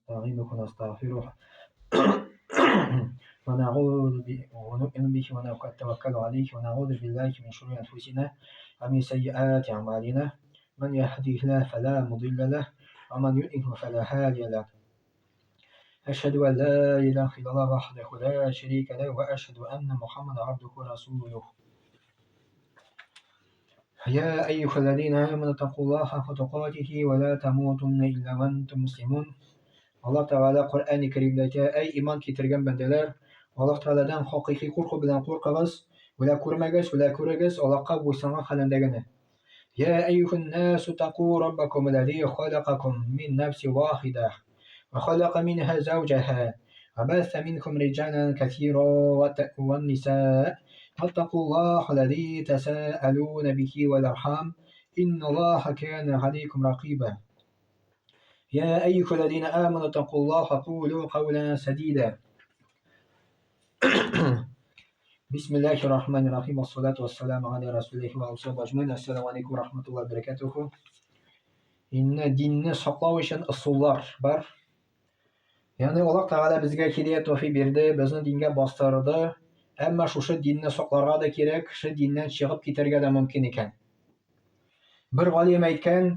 ونستعينه ونستغفره ونعوذ ونؤمن به ونتوكل عليه ونعوذ بالله من شرور أنفسنا ومن سيئات أعمالنا من يهده الله فلا مضل له ومن يضلل فلا هادي له أشهد أن لا إله إلا الله وحده لا شريك له وأشهد أن محمدا عبده ورسوله يا أيها الذين آمنوا اتقوا الله حق تقاته ولا تموتن إلا وأنتم مسلمون Аллаһ Тәгалә Коръәни Кәримдә әйтә, Әй иман китергән бәндәләр, Аллаһ Тәгаләдән хакыйкый курку белән куркыгыз, үлә күрмәгез, үлә күрегез, Аллаһка буйсынган хәлендә генә. Я әйюһен насу таку раббакум аллази халакакум мин нафси вахида ва халака минха зауҗаха ва басса минкум риҗалан кәсира ва ниса ваттакуллаһа аллази тасаалуна бихи вал архам инналлаһа кана алейкум ракиба. يا أيها الذين آمنوا اتقوا الله وقولوا قولا سديدا بسم الله الرحمن الرحيم والصلاة والسلام على رسول الله وعلى أجمعين السلام عليكم ورحمة الله وبركاته Инне динне саклау өчен ысуллар бар. Ягъни Аллаһ Тәгалә безгә һидәят тәүфик бирде, безне дингә бастырды. Әмма шушы динне сакларга да кирәк, кеше диннән чыгып китәргә дә мөмкин икән. Бер галим әйткән,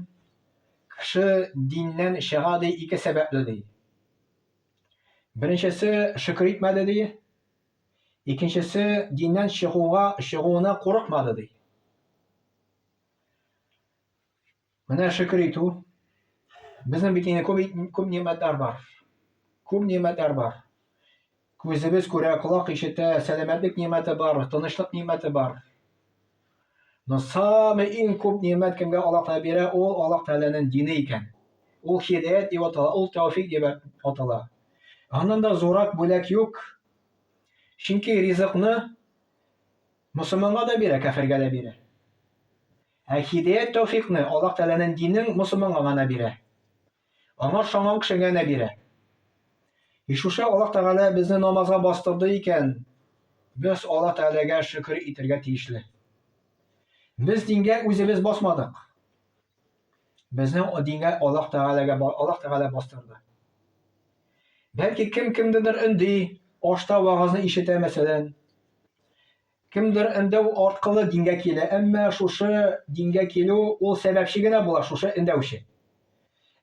кеше диннән чыга ди ике сәбәпле ди. Беренчесе шөкер итмәде ди. Икенчесе диннән чыгуга чыгуына курыкмады ди. Менә шөкер итү. Безнең бит инде күп күп нимәтләр бар. Күп нимәтләр бар. Күзебез күрә, колак ишетә, сәламәтлек нимәте бар, тынычлык нимәте бар. Но самый иң күп нимәт кемгә Аллаһ Тәгалә бирә, ул Аллаһ Тәгаләнең дине икән. Ул һидаят дип атала, ул тәүфик дип атала. Аннан да зуррак бүләк юк. Чөнки ризыкны мусульманга да бирә, кәфергә дә бирә. Ә һидаят тәүфикны Аллаһ Тәгаләнең динен мусульманга гына бирә. Аңа ышанган кешегә генә бирә. И шушы Аллаһ Тәгалә безне намазга бастырды икән, без Аллаһ Тәгаләгә шөкер итәргә тиешле. Без дингә үзебез басмадык. Безне дингә Аллаһ Тәгаләгә Аллаһ Тәгалә бастырды. Бәлки кем кемдедер өнди, ашта вагазны ишетә мәсәлән. Кемдер өндәү аркылы дингә килә, әмма шушы дингә килү ул сәбәпче генә була, шушы өндәүче.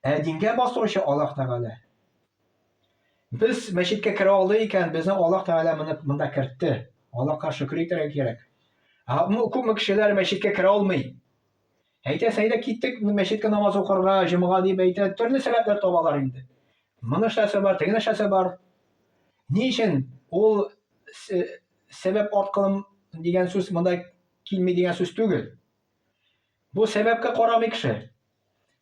Ә дингә бастыручы Аллаһ Тәгалә. Без мәчеткә керә алдык икән, безне Аллаһ Тәгалә моны монда кертте. Аллаһка шөкер итәргә кирәк. Ә күпме кешеләр мәчеткә керә алмый. Әйтә, әйдә киттек мәчеткә намаз укырга, җомга дип әйтә, төрле сәбәпләр табалар инде. Моны эшләсе бар, тегене эшләсе бар. Ни өчен ул сәбәп аркылы дигән сүз монда килми дигән сүз түгел. Бу сәбәпкә карамый кеше.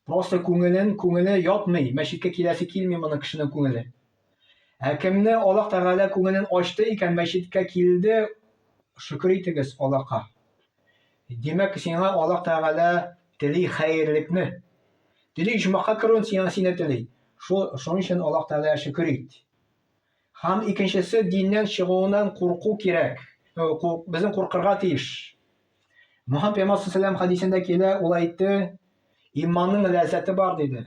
Просто күңелен, күңеле ятмый, мәчеткә киләсе килми моның кешенең күңеле. Ә кемне Аллаһ Тәгалә күңелен ачты икән, мәчеткә килде, шөкер итегез Аллаһка. Димәк, сиңа Аллаһ Тәгалә тели хәерлекне. Тели җомака керүен сиңа сине тели. Шул шуның өчен Аллаһ Тәгалә шөкер ит. Һәм икенчесе диннән чыгуыннан курку кирәк. Безнең куркырга тиеш. Мөхәммәд пәйгамбәр саллаллаху хәдисендә килә, ул әйтте, иманның ләззәте бар диде.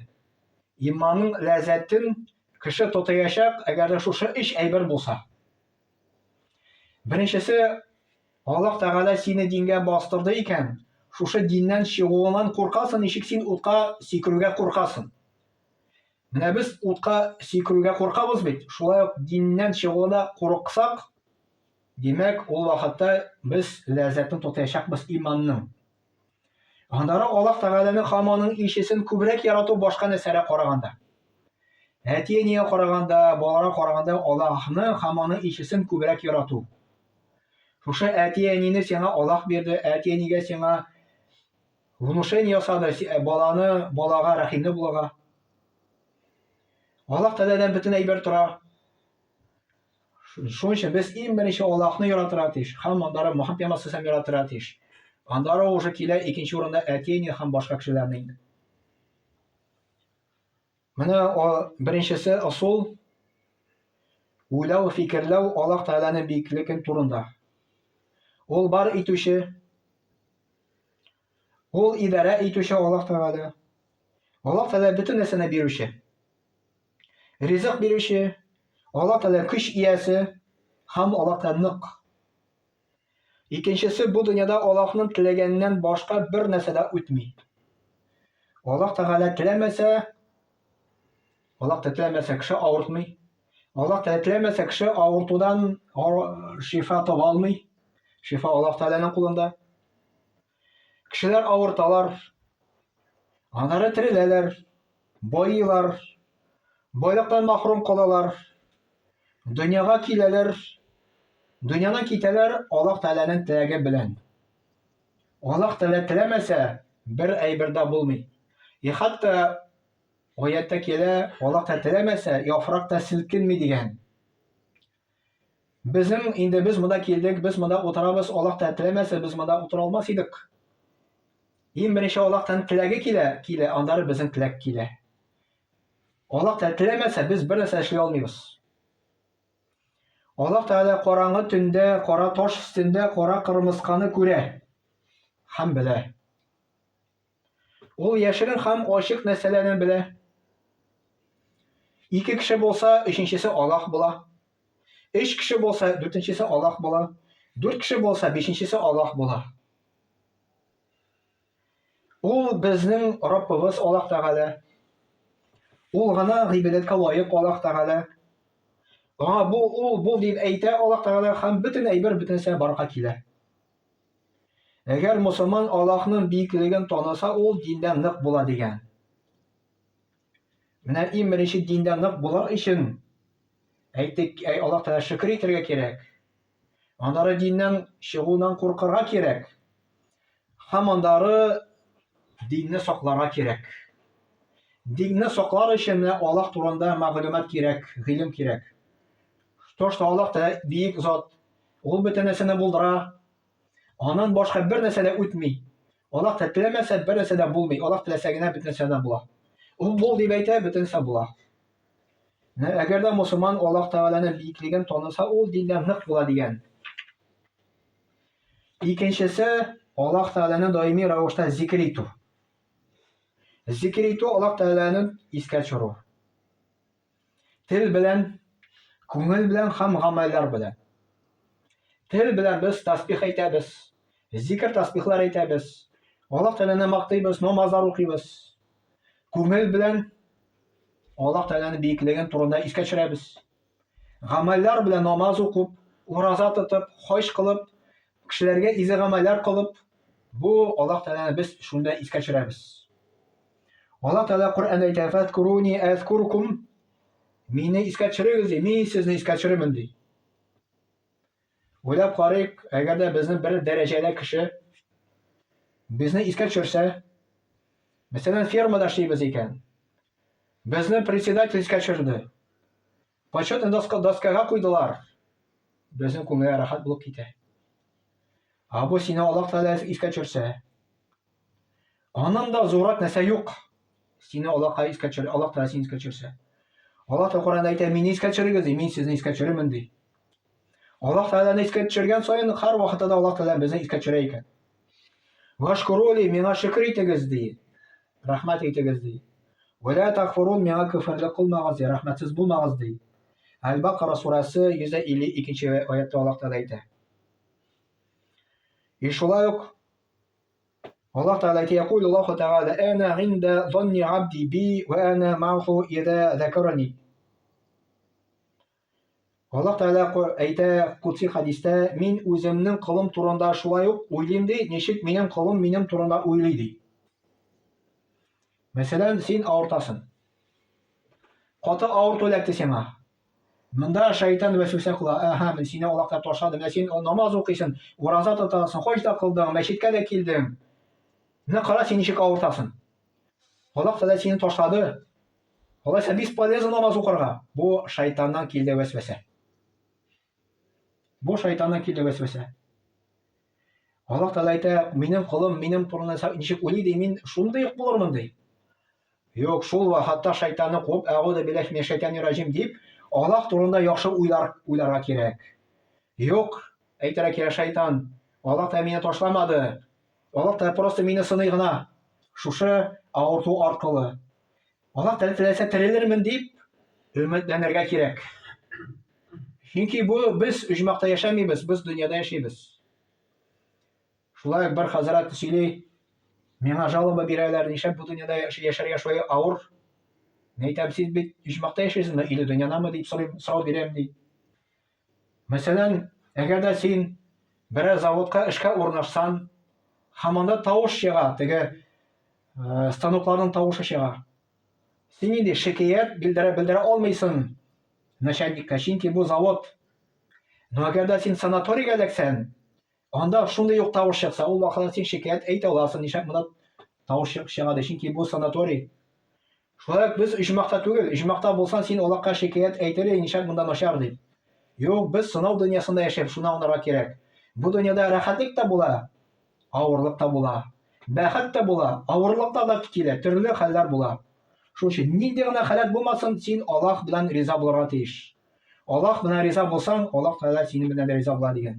Иманның ләззәтен кеше тотаячак, әгәр дә шушы өч әйбер булса. Беренчесе, Аллаһ Тәгалә сине дингә бастырды икән, шушы диннән чыгуыннан куркасың, ничек син утка сикерүгә куркасың. Менә без утка сикерүгә куркабыз бит, шулай ук диннән чыгуына курыксак, димәк, ул вакытта без ләззәтен тотаячакбыз иманның. Аннары Аллаһ Тәгаләнең һәм аның илчесен күбрәк ярату башка нәрсәгә караганда. Әти-әнигә караганда, балаларга караганда Аллаһны һәм аның илчесен күбрәк ярату. Шушы әти-әнине сиңа Аллаһ бирде, әти-әнигә сиңа Внушение ясады, э, баланы, балага рәхимле булырга. Аллаһ Тәгаләдән бөтен әйбер тора. Шуның өчен без иң беренче Аллаһны яратырга тиеш һәм аннары Мөхәммәд пәйгамбәр саллаллаху яратырга тиеш. Аннары уже килә икенче урында әти-әни һәм башка кешеләрне инде. Менә беренчесе ысул уйлау, фикерләү Аллаһ Тәгаләнең биеклеген турында. Ул бар итүче, Ул идарә итүче Аллаһ Тәгалә. Аллаһ Тәгалә бөтен нәрсәне бирүче. Ризык бирүче, Аллаһ Тәгалә көч иясе һәм Аллаһ Тәгалә нык. Икенчесе, бу дөньяда Аллаһның теләгәненнән башка бер нәрсә дә үтми. Аллаһ Тәгалә теләмәсә, Аллаһ та теләмәсә, кеше авыртмый. Аллаһ та теләмәсә, кеше авыртудан шифа таба алмый. Шифа Аллаһ Тәгаләнең кулында. Кешеләр авырталар, аннары тереләләр, байыйлар, байлыктан махрум калалар, дөньяга киләләр, дөньядан китәләр Аллаһ Тәгаләнең теләге белән. Аллаһ Тәгалә теләмәсә, бер әйбер дә булмый. И хәтта аятьтә килә, Аллаһ Тәгалә теләмәсә, яфрак та селкенми дигән. Безнең инде без монда килдек, без монда утырабыз, Аллаһ та теләмәсә, без монда утыра алмас идек. Иң беренче Аллаһтан теләге килә, килә, аннары безнең теләк килә. Аллаһ та теләмәсә, без бер нәрсә эшли алмыйбыз. Аллаһ Тәгалә караңгы төндә, кара таш өстендә кара кырмысканы күрә һәм белә. Ул яшерен һәм ачык нәрсәләрне белә. Ике кеше булса, өченчесе Аллаһ була. Өч кеше булса, дүртенчесе Аллаһ була. Дүрт кеше булса, бишенчесе Аллаһ була. Ул безнең Раббыбыз Аллаһ Тәгалә. Ул гына гыйбадәткә лаек Аллаһ Тәгалә. Аңа бу, ул, бу дип әйтә Аллаһ Тәгалә һәм бөтен әйбер бөтенесе барга килә. Әгәр мосылман Аллаһның биеклеген таныса, ул диндә нык була дигән. Менә иң беренче диндә нык булыр өчен әйтик, әй Аллаһ Тәгалә шөкер итәргә кирәк. Аннары диннән чыгудан куркырга кирәк. Һәм аннары динне сакларга кирәк. Динне саклар өчен менә Аллаһ турында мәгълүмат кирәк, гыйлем кирәк. То, что Аллаһ Тәгалә биек зат, Ул бөтен нәрсәне булдыра. Аннан башка бер нәрсә дә үтми. Аллаһ та теләмәсә, бер нәрсә дә булмый. Аллаһ теләсә генә бөтен нәрсә дә була. Ул бул дип әйтә, бөтен нәрсә була. Әгәр дә мусульман Аллаһ Тәгаләнең биеклеген таныса, ул диндә нык була дигән. Икенчесе, Аллаһ Тәгаләне даими рәвештә зикр итү. Зикр итү Аллаһ Тәгаләне искә төшерү. Тел белән, күңел белән һәм гамәлләр белән. Тел белән без тасбих әйтәбез, зикр тасбихлар әйтәбез, Аллаһ Тәгаләне мактыйбыз, намазлар укыйбыз. Күңел белән Аллаһ Тәгаләнең биеклеген турында искә төшерәбез. Гамәлләр белән намаз укып, ураза тотып, хаҗ кылып, кешеләргә изге гамәлләр кылып, бу Аллаһ Тәгаләне без шунда искә төшерәбез. Аллаһ Тәгалә Коръәндә әйтә, "Фәзкуруни әзкуркум" Мине искә төшерегез ди, мин сезне искә төшерермен ди. Уйлап карыйк, әгәр дә безнең бер дәрәҗәле кеше безне искә төшерсә, мәсәлән, фермада эшлибез икән, безне председатель искә төшерде. Почетный доска, доскага куйдылар. Безнең күңелгә рәхәт булып китә. Ә бу сине Аллаһ Тәгалә искә төшерсә, аннан да зуррак нәрсә юк. Сине Аллаһка искә төшер, Аллаһ Тәгалә сине искә төшерсә. Аллаһ Тәгалә Коръәндә әйтә, мине искә төшерегез, ди, мин сезне искә төшерермен, ди. Аллаһ Тәгаләне искә төшергән саен һәр вакытта да Аллаһ Тәгалә безне искә төшерә икән. Вашкурули, миңа шөкер итегез, ди. Рәхмәт итегез, ди. Вәлә такфурун, миңа көферлек кылмагыз, ди, рәхмәтсез булмагыз, ди. Әл-Бакара сүрәсе 152 нче аятта Аллаһ Тәгалә әйтә. И шулай ук Аллаһ Тәгалә әйтә, якул Аллаһу Тәгалә, әнә гинда занни абди би ва әнә ма'ху иза закарани. Аллаһ Тәгалә әйтә кудси хәдистә, мин үземнең колым турында шулай ук уйлыйм ди, ничек минем колым минем турында уйлый ди. Мәсәлән, син авыртасың. Каты авырту эләкте сиңа. Монда шайтан вәсвәсә кыла. Әһә, мин сине Аллаһ Тәгалә ташлады. Менә син намаз укыйсың, ураза тотасың, хаҗ да кылдың, мәчеткә дә килдең. Менә кара, син ничек авыртасың. Аллаһ Тәгалә сине ташлады. Алайса бесполезно намаз укырга. Бу шайтаннан килде вәсвәсә. Бу шайтаннан килде вәсвәсә. Аллаһ Тәгалә әйтә, минем колым минем турында ничек уйлый ди, мин шундый ук булырмын ди. Юк, шул вакытта шайтанны куып, әгуду биллаһи минәш шайтанир раҗим дип, Аллаһ турында яхшы уйлар уйларга кирәк. Юк, әйтергә кирәк шайтан, Аллаһ Тәгалә мине ташламады. Аллаһ Тәгалә просто мине сыный гына. Шушы авырту аркылы. Аллаһ Тәгалә теләсә терелермен дип, Өметләнергә кирәк. Чөнки бу без оҗмахта яшәмибез, без дөньяда яшибез. Шулай бер хәзрәт сөйли, миңа жалоба бирәләр, нишләп бу дөньяда яшәргә шулай авыр? Мин әйтәм, сез бит оҗмахта яшисезме или дөньядамы дип сорыйм, сорау бирәм ди. Мәсәлән, әгәр дә син берәр заводка эшкә урнашсан, һәм анда тавыш чыга, теге э, станокларның тавышы чыга. Син инде шикаять белдерә белдерә алмыйсың начальникка, чөнки бу завод. Но әгәр дә син санаторийга эләксән, анда шундый ук тавыш чыкса, ул вакытта син шикаять әйтә аласың, нишләп монда тавыш чыга ди, чөнки бу санаторий. Шулай ук без оҗмахта түгел, оҗмахта булсаң, син Аллаһка шикаять әйтер идең, нишләп монда начар дип. Юк, без сынау дөньясында яшәп, шуны аңларга кирәк. Бу дөньяда рәхәтлек тә була, авырлык та була. Бәхет тә була, авырлык та да килә, төрле хәлләр була. Шул өчен нинди генә халәт булмасын, син Аллаһ белән риза булырга тиеш. Аллаһ белән риза булсаң, Аллаһ Тәгалә синең белән дә риза була дигән.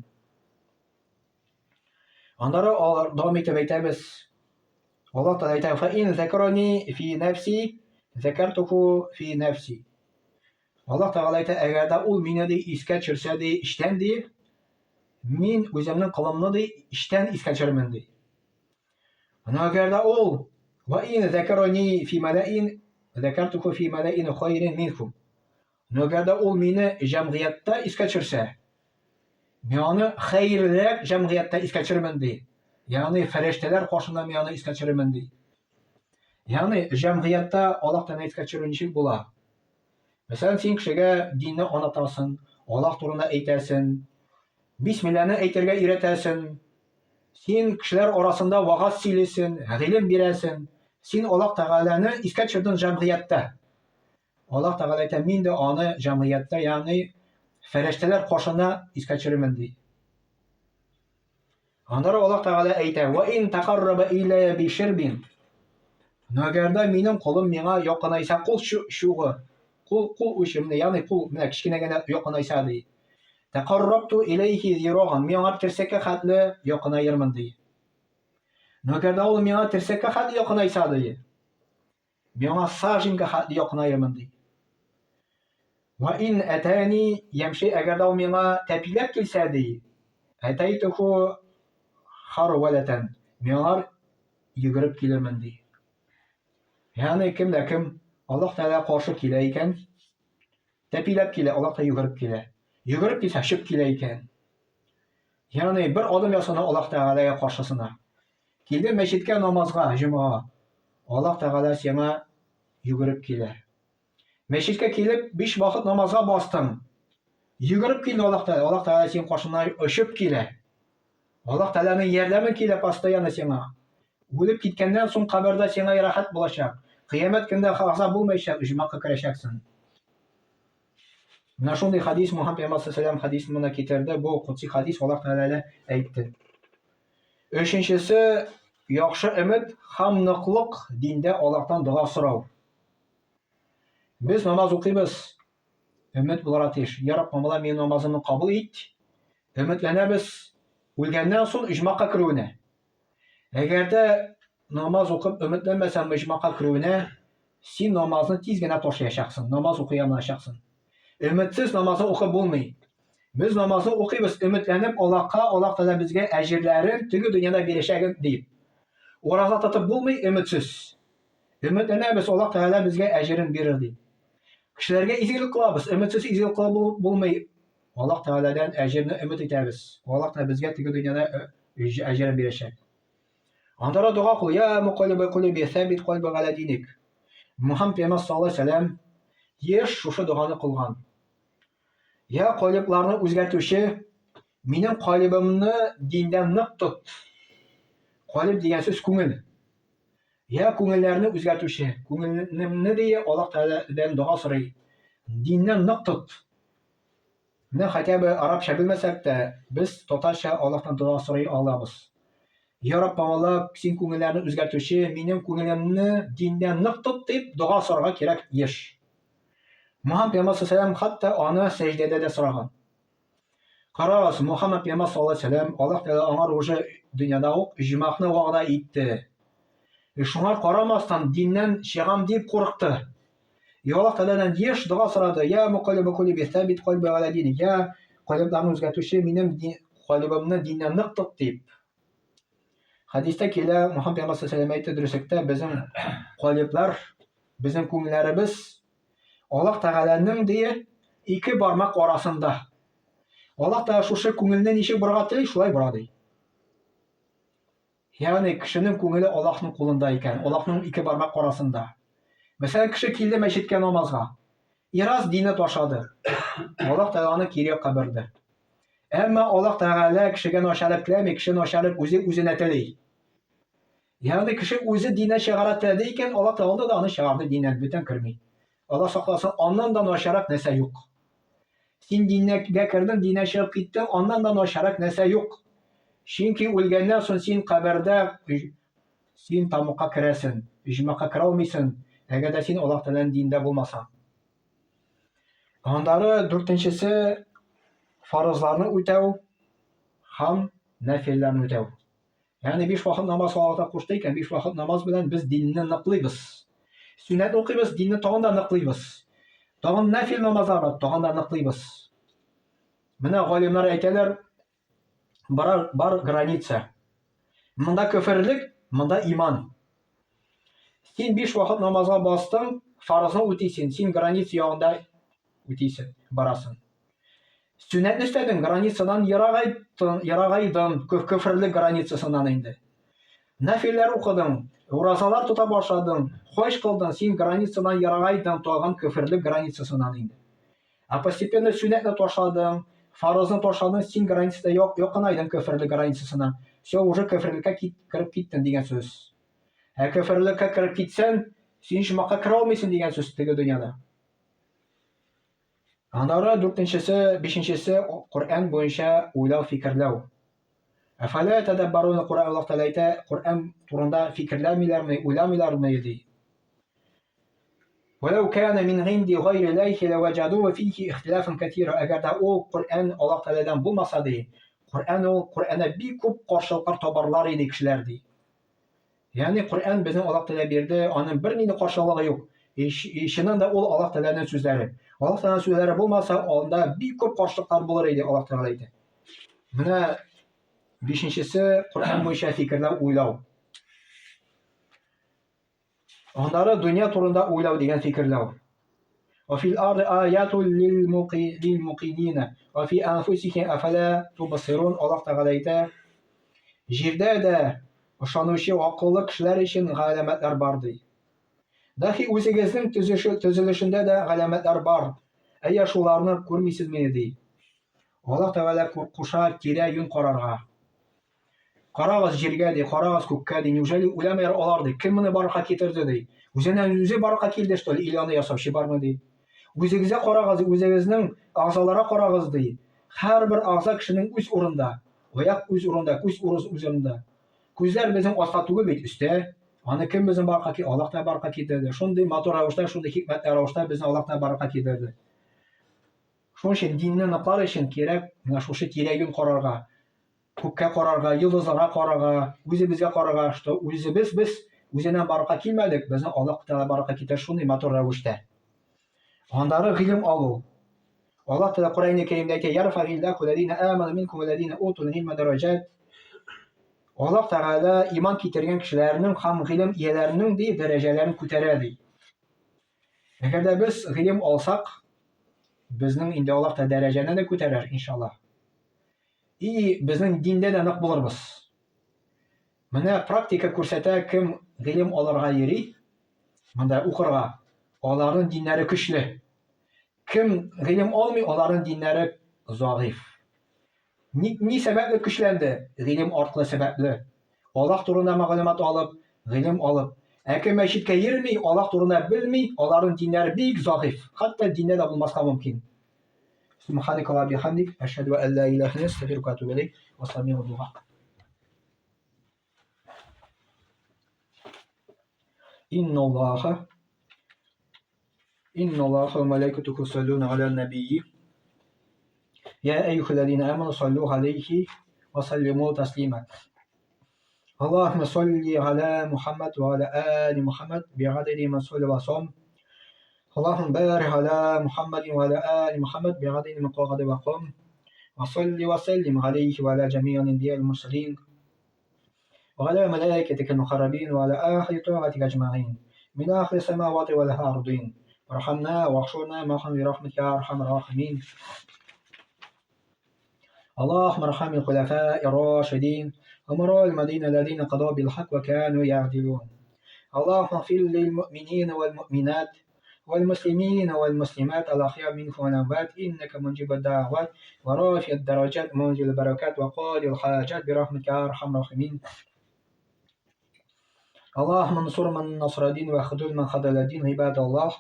Аннары алар дәвам итеп әйтәбез. Аллаһ Тәгалә әйтә: "Фа ин закрани фи нафси, закартуху фи нафси." Аллаһ Тәгалә әйтә, әгәр дә ул мине ди искә төшерсә ди, эчтән ди, мин үземнең кылымны ди, эчтән искә төшермен ди. Ана әгәр дә ул ва ин закрани фи малаин, закартуху фи малаин хайрин минхум. Но әгәр дә ул мине җәмгыятьтә искә төшерсә, мин аны хәерлерәк җәмгыятьтә искә төшермен ди. Ягъни фәрештәләр каршында мин аны искә төшермен ди. Ягъни җәмгыятьтә Аллаһ Тәгалә искә төшерү ничек була? Мәсәлән, син кешегә динне анатасың, Аллаһ турында әйтәсең, бисмилләне әйтергә өйрәтәсең, син кешеләр арасында вагаз сөйлисең, гыйлем бирәсең. Син Аллаһ Тәгаләне искә төшердең җәмгыятьтә. Аллаһ Тәгалә әйтә, мин дә аны җәмгыятьтә, ягъни фәрештәләр каршында искә төшерермен, ди. Аннары Аллаһ Тәгалә әйтә, "Ва ин тақарраба иләя би ширбин". Әгәр дә минем колым миңа якынайса, кул чугы, кул кул учымны, ягъни кул менә кечкенә генә якынайса ди. Тақаррабту иләйхи зираган, мин аңа терсәккә хәтле якынаермын ди. Әгәр дә ул миңа терсәккә хәтле якынайса ди. Миңа сажинга хәтле якынаермын, ди. Ва ин әтәни ямши, әгәр дә ул миңа тәпиләп килсә, ди. Әтәйтуху харвалатан, миңа йөгереп килермен, ди. Ягъни кем дә кем Аллаһ Тәгалә каршы килә икән, тәпиләп килә, Аллаһ та йөгереп килә. Йөгереп килсә, чып килә икән. Ягъни бер адым ясана Аллаһ Тәгаләгә каршысына. Килде мәчеткә намазга, җомгага. Аллаһ Тәгалә сиңа йөгереп килә. Мәчеткә килеп, биш вакыт намазга бастың. Йөгереп килде Аллаһ Тәгалә. Аллаһ Тәгалә синең каршыңа очып килә. Аллаһ Тәгаләнең ярдәме килә постоянно сиңа. Үлеп киткәннән соң кабердә сиңа рәхәт булачак. Кыямәт көндә газап булмаячак, оҗмахка керәчәксең. Менә шундый хадис Мухаммад пәйгамбәр саллаллаху хадисын моны китерде. Бу кудси хадис Аллаһ Тәгалә әйтте. Өченчесе яхшы өмет һәм ныклык диндә Аллаһтан дога сорау. Без намаз укыйбыз. Өмет булырга тиеш. Я Рабб, Алла, минем намазымны кабул ит. Өметләнәбез үлгәннән соң оҗмахка керүенә. Әгәр дә намаз укып өметләнмәсәң оҗмахка керүенә, син намазны тиз генә ташлаячаксың, намаз укый алмаячаксың. Өметсез намазны укып булмый. Без намазны укыйбыз, өметләнеп Аллаһка, Аллаһ Тәгалә безгә әҗерләрен теге дөньяда бирәчәген дип. Ураза тотып булмый өметсез. Өметләнәбез, Аллаһ Тәгалә безгә әҗерен бирер дип. Кешеләргә изгелек кылабыз, өметсез изгелек кылып булмый. Аллаһ Тәгаләдән әҗерне өмет итәбез. Аллаһ Тәгалә безгә теге дөньяда әҗерен бирәчәк. Андара дога кыл, я мукаллибал кулуби, сәбит кальби галя диник. Мухаммад пәйгамбәр саллаллаһу алейһи вәсәлләм еш шушы доганы кылган. Я калибларны үзгәртүче, минем калибымны диндә нык тот. Калиб дигән сүз күңел. Я күңелләрне үзгәртүче, күңелемне ди Аллаһ Тәгаләдән дога сорый. Диннән нык тот. Менә хотя бы арабча белмәсәк тә, без татарча Аллаһтан дога сорый алабыз. Я Раббым Аллаһ, син күңелләрне үзгәртүче, минем күңелемне диндә нык тот дип дога сорарга кирәк еш. Мухаммад пәйгамбәр саллаллаху хәтта аны сәҗдәдә дә сораган. Карагыз, Мухаммад пәйгамбәр саллаллаху алейһи Аллаһ Тәгалә аңар уже дөньяда ук оҗмахны вәгъдә итте. Шуңа карамастан диннән чыгам дип курыкты. И Аллаһ Тәгаләдән еш дога сорады. Я мукаллиб кулуби, сәбит кальби аля диник. Я калибларны үзгәртүче, минем калибымны диннән нык тот дип. Хәдистә килә, Мухаммад пәйгамбәр саллаллаху әйтте, дөреслектә безнең калиблар, безнең күңелләребез Аллаһ Тәгаләнең ди ике бармак арасында. Аллаһ Тәгалә шушы күңелне ничек борырга тели, шулай бора ди. Ягъни кешенең күңеле Аллаһның кулында икән, Аллаһның ике бармак арасында. Мәсәлән, кеше килде мәчеткә намазга. Ираз дине ташады. Аллаһ Тәгалә аны кире якка борды. Әмма Аллаһ Тәгалә кешегә начарлык теләми, кеше начарлык үзе үзенә тели. Ягъни кеше үзе диннән чыгара теләде икән, Аллаһ Тәгалә да аны чыгарды диннән, бүтән керми. Алла сакласын, аннан да начаррак нәрсә юк. Син дингә кердең, диннән чыгып киттең, аннан да начаррак нәрсә юк. Чөнки үлгәннән соң син кабердә син тамукка керәсен, иҗмакка керә алмыйсың, әгәр дә син Аллаһ Тәгаләнең динендә булмасаң. Аннары дүртенчесе фарызларны үтәү һәм нәфилләрне үтәү. Ягъни биш вакыт намаз кылырга кушты икән, биш вакыт намаз белән без динне ныклыйбыз. Сөннәт укыйбыз, динне тагын да ныклыйбыз. Тагын нәфил намазлар бар, тагын да ныклыйбыз. Менә галимнәр әйтәләр, бар, бар граница. Монда көферлек, монда иман. Син биш вакыт намазга бастың, фарызны үтисең, син граница ягында үтисең, барасың. Сөннәтне эшләдең, границадан ерагайттың, ерагайдың, көферлек границасыннан инде. Нәфилләр укыдың, уразалар тота башладың, хаҗ кылдың, син границадан ерагайдың, тагын көферлек границасыннан инде. Ә постепенно сөннәтне ташладың, фарызны ташладың, син границада якынайдың көферлек границасына. Все, уже көферлеккә кит, кереп киттең дигән сүз. Ә көферлеккә кереп китсәң, син шумакка керә алмыйсың дигән сүз теге дөньяда. Аннары дүртенчесе, бишенчесе Коръән буенча уйлау, фикерләү. Әфәлә тәдәббаруна Коръән Аллаһ Тәгалә әйтә, Коръән турында фикерләмиләрме, уйламыйлармы ди. Вәләү кана мин гинди гайри ләйхи ләвәҗәду фихи ихтилафан кәтира. Әгәр дә ул Коръән Аллаһ Тәгаләдән булмаса ди, Коръән ул Коръәндә бик күп каршылыклар табарлар иде кешеләр ди. Ягъни Коръән безнең Аллаһ Тәгалә бирде, аның бернинди каршылыгы юк. И чыннан да ул Аллаһ Тәгаләнең сүзләре. Аллаһ Тәгаләнең сүзләре булмаса, анда бик күп каршылыклар булыр иде, Аллаһ Тәгалә әйтә. Менә бишенчесе Коръән буенча фикерләү, уйлау. Аннары дөнья турында уйлау дигән фикерләү. Ва фил арди аятул лил мукинина ва фи анфусихим афала тубсирун Аллаһ Тәгалә әйтә, җирдә дә ышанучы акыллы кешеләр өчен галәмәтләр бар ди. Дәхи үзегезнең төзелешендә дә галәмәтләр бар. Әйә шуларны күрмисезмени ди. Аллаһ Тәгалә куша тирә-юнь карарга. Карагыз җиргә, ди, карагыз күккә, ди, неужели үләмиләр алар, ди, кем моны барлыкка китерде, ди, үзеннән үзе барлыкка килде, что ли, или аны ясаучы бармы, ди. Үзегезгә карагыз, үзегезнең агзаларга карагыз, ди. Һәрбер агза кешенең үз урында. Аяк үз урында, күз урыз үз урында. Күзләр безнең аста түгел бит, өстә. Аны кем безнең барлыкка китерде? Аллаһ та барлыкка китерде. Шундый матур рәвештә, шундый хикмәтле рәвештә безне Аллаһ та барлыкка китерде. Шуның өчен динне ныклар өчен кирәк менә шушы тирә-юнь карарга. Күккә карарга, йолдызларга карарга, үзебезгә карарга, что үзебез без үзеннән барлыкка килмәдек, безне Аллаһ Тәгалә барлыкка китерде шундый матур рәвештә. Аннары гыйлем алу. Аллаһ Тәгалә Коръән Кәримдә әйтә, "Ярфагиллаху ләзина аману минкум вәләзина утул гыйлма дараҗат." Аллаһ Тәгалә иман китергән кешеләрнең һәм гыйлем ияләренең ди дәрәҗәләрен күтәрә ди. Әгәр дә без гыйлем алсак, безнең инде Аллаһ Тәгалә дәрәҗәне дә күтәрер, иншаллаһ. И безнең диндә дә нык булырбыз. Менә практика күрсәтә, кем гыйлем алырга йөри, монда укырга, аларның диннәре көчле. Кем гыйлем алмый, аларның диннәре загыйф. Ни, ни сәбәпле көчләнде? Гыйлем артлы сәбәпле. Аллаһ турында мәгълүмат алып, гыйлем алып. Ә кем мәчеткә йөрми, Аллаһ турында белми, аларның диннәре бик загыйф. Хәтта диндә дә булмаска мөмкин. Субханaka ва бихамдик, ашһаду ан ла илаһа илля анта, астагфирука ва атубу илейк. Ва дуа. Инна Аллаха ва малайкатуху юсаллуна аля набийи. Я әйюхаллазина аману саллю алейхи ва саллиму таслима. Аллахумма салли аля Мухаммад ва аля али Мухаммад би'адади ма салли ва сам. اللهم بارك على محمد وعلى آل محمد بعدد ما قعد وقام وصل وسلم عليه وعلى جميع الأنبياء المرسلين وعلى ملائكتك المقربين وعلى أهل طاعتك أجمعين من أهل السماوات والأرضين وارحمنا واحشرنا معهم برحمتك يا أرحم الراحمين. اللهم ارحم الخلفاء الراشدين أمراء المدينة الذين قضوا بالحق وكانوا يعدلون. اللهم اغفر للمؤمنين والمؤمنات والمسلمين والمسلمات الأحياء منهم والأموات إنك مجيب الدعوات ورافع الدرجات منزل البركات وقاضي الحاجات برحمتك يا أرحم الراحمين. اللهم انصر من نصر الدين وخذل من خذل الدين. عباد الله،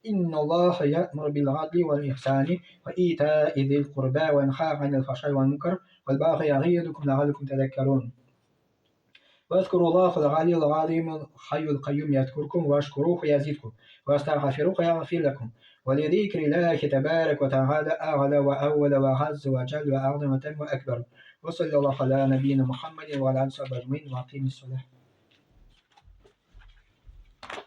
إن الله يأمر بالعدل والإحسان وإيتاء ذي القربى وينهى عن الفحشاء والمنكر والبغي يعظكم لعلكم تذكرون. واذكروا الله العلي العظيم الحي القيوم يذكركم واشكروه يزدكم واستغفروه يغفر لكم. ولذكر الله تبارك وتعالى أعلى وأول وأعز وأجل وأعظم وأتم وأكبر. وصلى الله على نبينا محمد وعلى آله وصحبه أجمعين وأقيم الصلاة.